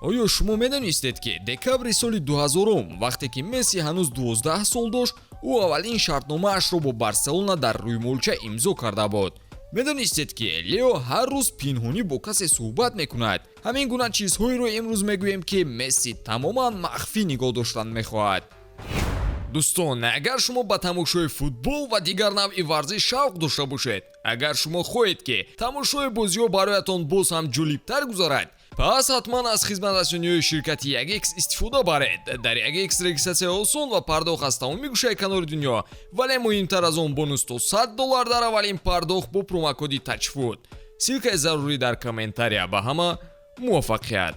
Оё шумо медонистед, ки декабри соли 2000, вақте ки Месси ҳанӯз 12 сол дошт, ӯ аввалин шартномаашро бо Барселона дар рӯймолча имзо карда буд? Медонистед, ки Лео ҳар рӯз пинҳонӣ бо касе суҳбат мекунад? Ҳамин гуна чизҳоеро имрӯз мегӯем, ки Месси тамоман махфӣ нигоҳ доштан мехоҳад. Дӯстон, агар шумо ба тамошои футбол ва дигар навъи варзиш шавқ дошта бошед, агар шумо хоҳед, ки тамошои бозиҳо бароятон боз ҳам ҷолибтар гузарад, пас ҳатман аз хизматрасониҳои ширкати 1X истифода баред. Дар 1X регистратсия осон ва пардохт аз тамоми гӯшаи канори дунё, вале муҳимтар аз он, бонус то 100 доллар дар аввалин пардохт бо промокоди ТАЧФУТ. Ссылкаи зарурӣ дар комментария. Ба ҳама муваффақият!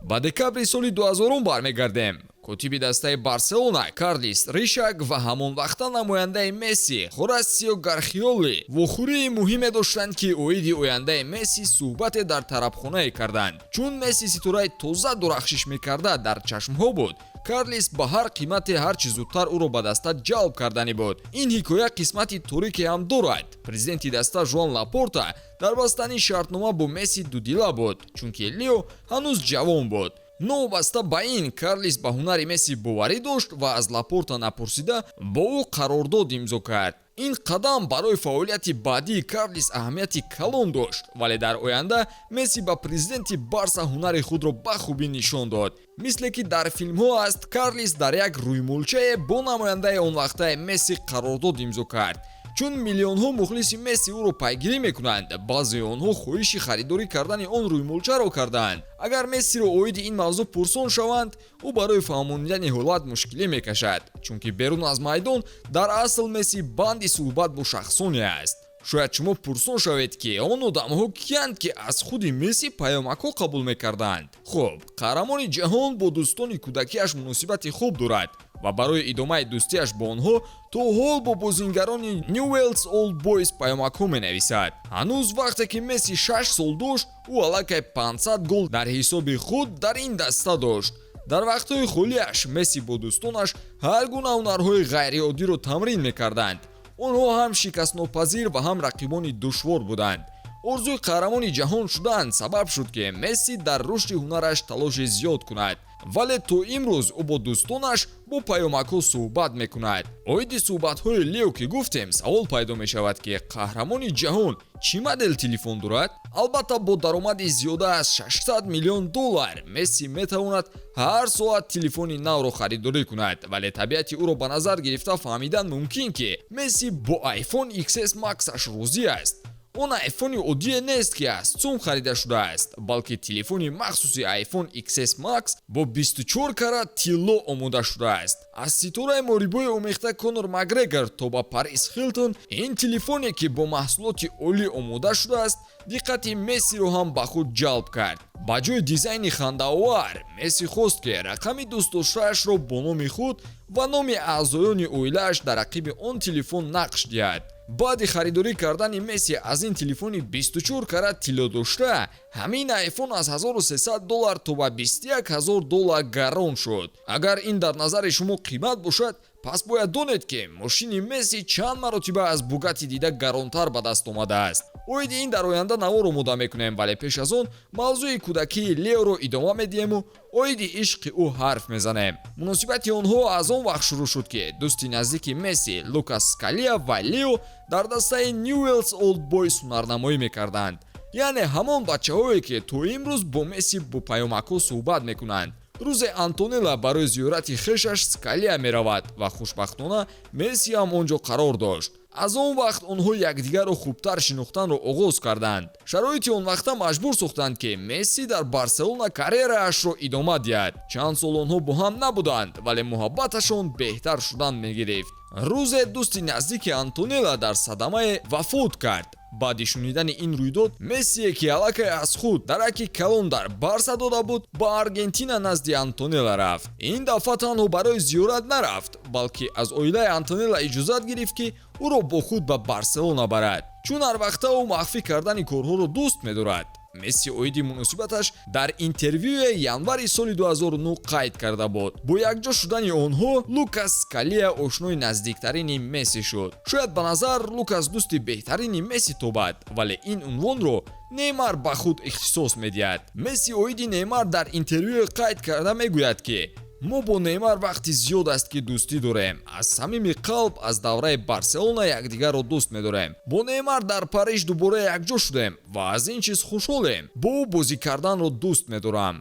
Ба декабри соли 2000 бармегардем. Котиби дастаи Барселона Карлис Ришак ва ҳамон вақта намояндаи Месси Хорасио Гархиоли вохӯрии муҳиме доштанд, ки оиди ояндаи Месси суҳбате дар тарабхонае карданд. Чун Месси ситораи тоза дурахшиш мекарда дар чашмҳо буд, Карлис ба ҳар қимате ҳарчи зудтар ӯро ба даста ҷалб кардани буд. Ин ҳикоя қисмати торике ҳам дорад. Президенти даста Жуан Лапорта дар бастани шартнома бо Месси дудила буд, чунки Лео ҳанӯз ҷавон буд. Новобаста ба ин, Карлис ба ҳунари Месси боварӣ дошт ва аз Лапорта напурсида бо ӯ қарордод имзо кард. Ин қадам барои фаъолияти баъдии Карлис аҳамияти калон дошт, вале дар оянда Месси ба президенти Барса ҳунари худро ба хубӣ нишон дод. Мисле ки дар филмҳо аст, Карлис дар як рӯймолчае бо намояндаи он вақтаи Месси қарордод имзо кард. Чун миллионҳо мухлиси Месси ӯро пайгирӣ мекунанд, баъзеи онҳо хоҳиши харидорӣ кардани он рӯймолчаро карданд. Агар Мессиро оиди ин мавзӯъ пурсон шаванд, ӯ барои фаҳмонидани ҳолат мушкилӣ мекашад, чунки берун аз майдон дар асл Месси банди суҳбат бо шахсоне аст. Шояд шумо пурсон шавед, ки он одамҳо киянд, ки аз худи Месси паёмакҳо қабул мекарданд. Хуб, қаҳрамони ҷаҳон бо дӯстони кӯдакиаш муносибати хуб дорад ва барои идомаи дӯстиаш бо онҳо то ҳол бо бозингарони Newell's Old Boys паёмакҳо менависад. Ҳанӯз вақте ки Месси 6 сол дошт, ӯ аллакай 500 гол дар ҳисоби худ дар ин даста дошт. Дар вақтҳои холиаш Месси бо дӯстонаш ҳар гуна ҳунарҳои ғайриоддиро тамрин мекарданд. Онҳо ҳам шикастнопазир ва ҳам рақибони душвор буданд. Орзуи қаҳрамони ҷаҳон шудан сабаб шуд, ки Месси дар рушди ҳунараш талоши зиёд кунад, вале то имрӯз ӯ бо дӯстонаш бо паёмакҳо суҳбат мекунад. Оиди суҳбатҳои Лео ки гуфтем, савол пайдо мешавад, ки қаҳрамони ҷаҳон чӣ модел телефон дорад? Албатта, бо даромади зиёда аз 600 миллион доллар Месси метавонад ҳар соат телефони навро харидорӣ кунад, вале табиати ӯро ба назар гирифта фаҳмидан мумкин, ки Месси бо iPhone XS Max-аш розӣ аст. Он айфони оддие нест, ки аз ЦУМ харида шудааст, балки телефони махсуси iPhone XS Max бо 24 карат тилло омода шудааст. Аз ситораи морибои омехта Конор Макгрегор то ба Парис Хилтон, ин телефоне, ки бо маҳсулоти олӣ омода шудааст, диққати Мессиро ҳам ба худ ҷалб кард. Ба ҷои дизайни хандаовар, Месси хост, ки рақами дӯстдоштаашро бо номи худ ва номи аъзоёни оилааш дар ақиби он телефон нақш диҳад. Баъди харидорӣ кардани Месси аз ин телефони 24 карат тилло дошта, ҳамин айфон аз 1300 доллар то ба 21 000 доллар гарон шуд. Агар ин дар назари шумо қимат бошад, пас бояд донед, ки мошини Месси чанд маротиба аз Бугати дида гаронтар ба даст омадааст. Оиди ин дар оянда навор омода мекунем, вале пеш аз он мавзӯи кӯдакии Леоро идома медиҳему оиди ишқи ӯ ҳарф мезанем. Муносибати онҳо аз он вақт шурӯъ шуд, ки дӯсти наздики Месси Лукас Скалия ва Лео дар дастаи Newell's Old Boys ҳунарнамоӣ мекарданд, яъне ҳамон бачаҳое, ки то имрӯз бо Месси бо паёмакҳо суҳбат мекунанд. Рӯзе Антонела барои зиёрати хешаш Скалия меравад ва хушбахтона Месси ҳам он ҷо қарор дошт. Аз он вақт онҳо якдигарро хубтар шинохтанро оғоз карданд. Шароити он вақта маҷбур сохтанд, ки Месси дар Барселона карьераашро идома диҳад. Чанд сол онҳо бо ҳам набуданд, вале муҳаббаташон беҳтар шудан мегирифт. Рӯзе дӯсти наздики Антонела дар садамае вафот кард. Баъди шунидани ин рӯйдод, Мессие, ки аллакай аз худ дараки калон дар Барса дода буд, ба Аргентина назди Антонела рафт. Ин дафъа танҳо барои зиёрат нарафт, балки аз оилаи Антонела иҷозат гирифт, ки ӯро бо худ ба Барселона барад, чун ҳар вақта ӯ махфӣ кардани корҳоро дӯст медорад. Месси оиди муносибаташ дар интервюе январи соли 2009 қайд карда буд. Бо якҷо шудани онҳо Лукас Скалия ошнои наздиктарини Месси шуд. Шояд ба назар Лукас дӯсти беҳтарини Месси тобад, вале ин унвонро Неймар ба худ ихтисос медиҳад. Месси оиди Неймар дар интервюе қайд карда мегӯяд, ки мо бо Неймар вақти зиёд аст, ки дӯстӣ дорем. Аз самими қалб аз давраи Барселона якдигарро дӯст медорем. Бо Неймар дар Париж дубора якҷо шудем ва аз ин чиз хушҳолем. Бо ӯ бозӣ карданро дӯст медорам.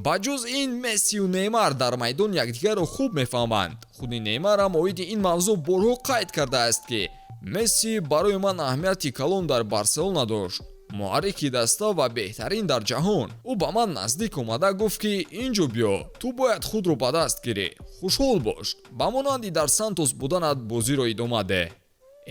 Ба ҷуз ин, Мессию Неймар дар майдон якдигарро хуб мефаҳманд. Худи Неймар ҳам оиди ин мавзӯъ борҳо қайд кардааст, ки Месси барои ман аҳамияти калон дар Барселона дошт, муҳаррики даста ва беҳтарин дар ҷаҳон. Ӯ ба ман наздик омада гуфт, ки инҷо биё, ту бояд худро ба даст гирӣ, хушҳол бош, ба монанди дар Сантос буданат бозиро идома деҳ.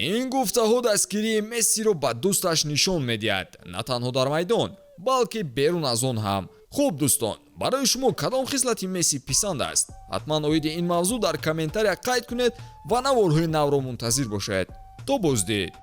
Ин гуфтаҳо дастгирии Мессиро ба дӯсташ нишон медиҳад, на танҳо дар майдон, балки берун аз он ҳам. Хуб, дӯстон, барои шумо кадом хислати Месси писанд аст? Ҳатман оиди ин мавзӯъ дар комментария қайд кунед ва наворҳои навро мунтазир бошед. То боздид.